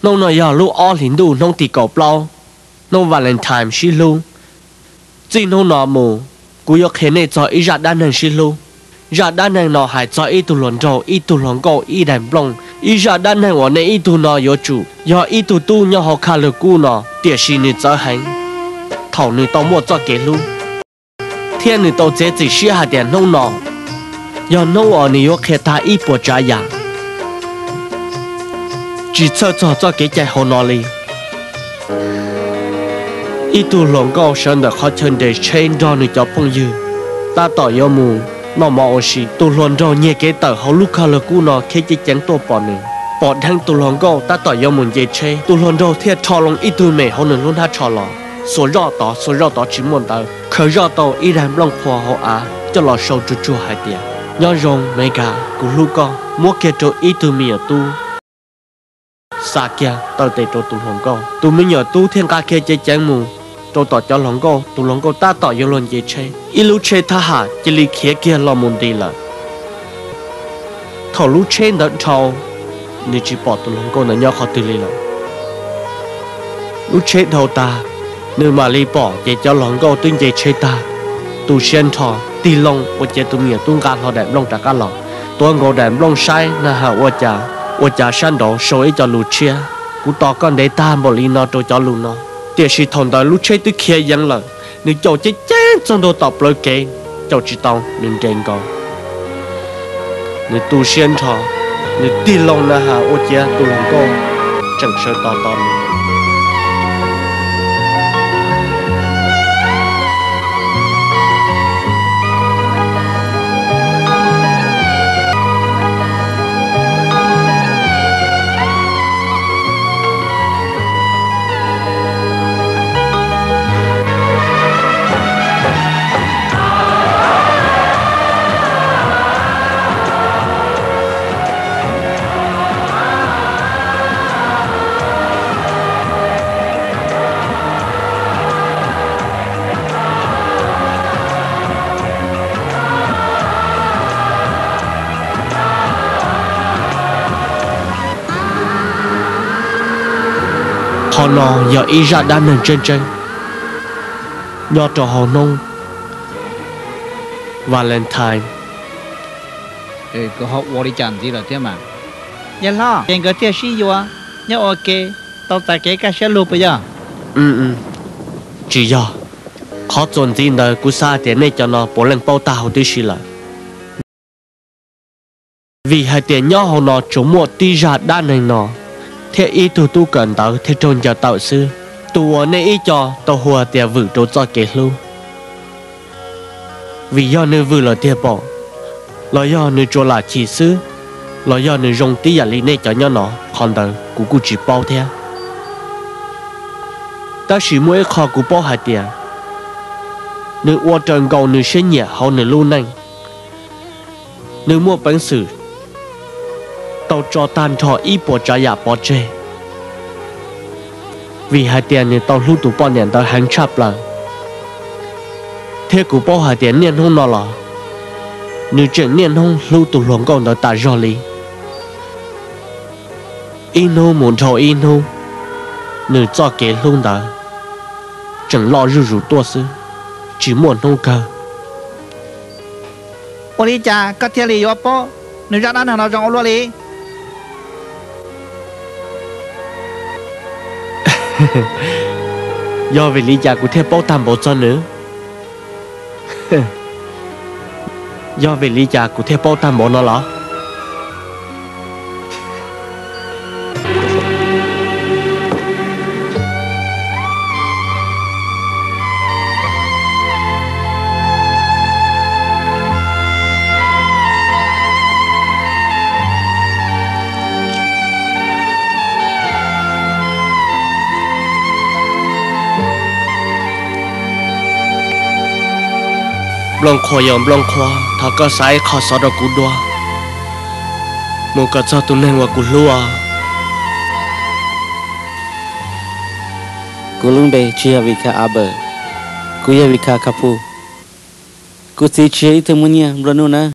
Hnub no yog lub ob hlis ntuj hnub tim kaum plaub, hnub Valentine sib hlub. Txij hnub no mus, kuv yuav qhia nej txog ib zaj dab neeg sib hlub. Zaj dab neeg no hais txog ib tug hluas nraug, ib tug hluas nkauj, ib daim nplooj. Ib zaj dab neeg uas nej ib tug no yuav tsum yog ib tug tub nyob hauv Kha Lwg Kub no, tiam sis nws txawv heev thaum nws tau muaj txoj kev hlub, thiab nws tau txiav txim siab hais tias hnub no yog hnub uas nws yuav qhia tag ib puas tsav yam. Tsis txhawj txog txoj kev cai hauv no li. Ib tug hluas nkauj sawv ntawm qhov chaw nres tsheb nrog nws cov phooj ywg, tab tom yuav mus noj mov ua si. Tus hluas nraug nyiag kev tawm hauv lub Kha Lwg Kub no khiav ceev ceev tuaj pom nws, pom dheev tus hluas nkauj tab tom yuav mus nce tsheb. Tus hluas nraug thiaj rho loo ib tug mem hauv nws lub hnab tsho los xuas zoj tod, xuas zoj tod tsis muaj ntawv, khaws zoj tau ib daim nplooj qhuav hauv av coj los sau tsuag tsuag hais tias, Nyob zoo me kab, kuv hlub koj. Muab kiag rau ib tug me nyuam tub xa kiag taw tes rau tus hluas nkauj. Tus me nyuam tub thiaj nqa kiag cev ceev mus rau tom cov hluas nkauj. Tus hluas nkauj tab tom yuav luag nce tsheb, ib lub tsheb thab ham cia li khiav kiag los mus nti lawm. Thaum lub tsheb ntawd dhau, nws tsis pom tus hluas nkauj ntawd nyob qhov twg li lawm. Lub tsheb dhau tag, nws mam li pom ces cov hluas nkauj twb nce tsheb tag. Tu siab nrho, tig loo ua ciav tus me nyuam tub nqa hlo daim nplooj rov qab los, tuav nkaus daim nplooj saib na has ua cas, ua cas sab nraud sau ib co lus tshiab. Kuv tos koj ntev tag npaum li no rau cov lus no. Tiam sis thaum ntawd lub tsheb twb khiav yeev lawm, nws caum ceev ceev txog ntua tom plawv kev, caum tsis tau, nws nres nkaus. Nws tu siab nrho, nws tig loo na has ua ciav tus hluas nkauj tseem sawv tos tos nws. Qhov no yog ib zaj dab neeg tseeb tseeb nyob rau hauv hnub Valentine. Kuv ho ua li cas ntxiv lawm thiab mas. Yawg hlob, ces nkawd thiaj sib yuav nyob ua ke tau txais kev kaj siab lug puas yog? Tsis yog. Qhov txuas ntxiv ntawd kuv xav hais tias nej cov no puav leej paub tag huv tib si lawm. Vim hais tias nyob hauv no tsuas muaj tib zaj dab neeg no thiab ib tug tub kawm ntawv thiab raug ncaws tawm xwb. Tus uas nej ib co tau hu tias vwm rau txoj kev hlub, vim yog nws vwm lawm tiag paum, los yog nws tsuas lam chim xwb, los yog nws zoo tib yam li nej cov nyob no, qhov ntawd kuv kuj tsis paub thiab. Tab sis muaj ib qho kuv paub hais tias nws ua raws nkaus nws siab nyiam hauv nws lub neej. Nws muaj peev xwm tau tso tag nrho ib puas tsav yam pov tseg, vim hais tias nws tau hlub tus poj niam ntawd heev tshaj plaws. Thiab kuv paub hais tias niaj hnub no los nws tseem niaj hnub hlub tus hluas nkauj ntawd tas zog li. Ib hnub mus dhau ib hnub, nws txoj kev hlub ntawd tseem loj zuj zus tuaj xwb, tsis muaj hnub kawg. Ua li cas koj thiaj li yuav paub nws zaj dab neeg no zoo ua luaj li? Yog vim li cas kuv thiaj paub tag npaum txog nws? Yog vim li cas kuv thiaj paub tag npaum no los? Nplooj qhuav yog nplooj qhuav, thov koj xa ib qho xov rau kuv dua, mus kom txog tus neeg uas kuv hlub os. Kuv lub npe tsis yog Vika Abawm, kuv yog Vika Khapu. Kuv txiv tsis yog ib tug muaj nyiaj nplua nuj na.